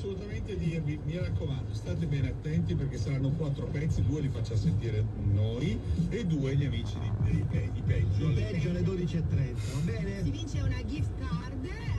assolutamente dirvi, mi raccomando, state bene attenti perché saranno quattro pezzi, due li facciamo sentire noi e due gli amici di Peggio. Di Peggio alle 12:30, va bene? Si vince una gift card.